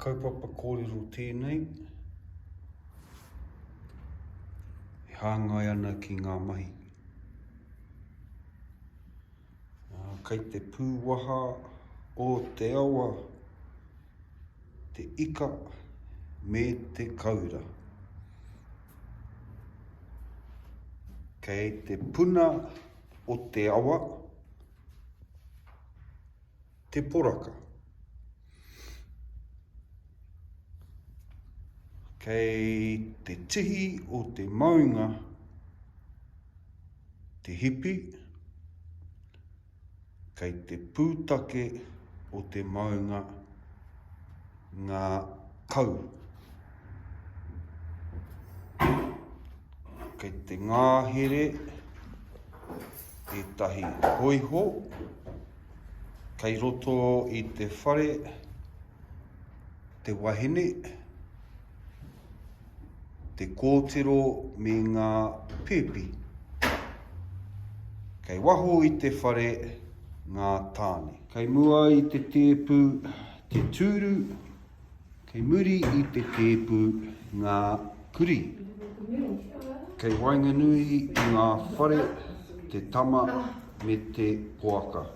kaupapa kōrero tēnei e hāngai ana ki ngā mahi. Kei te pūwaha o te awa te ika me te kaura. Kei te puna o te awa te poraka. Kei te tihi o te maunga te hipi, kei te pūtake o te maunga ngā kau. Kei te ngahere ētahi hōiho kei roto i te whare te wahine, te kōtiro me ngā pēpi. Kei waho i te whare ngā tāne. Kei mua i te tēpu te tūru, kei muri i te tēpu ngā kurī. Kei waenganui i ngā whare te tama me te poaka.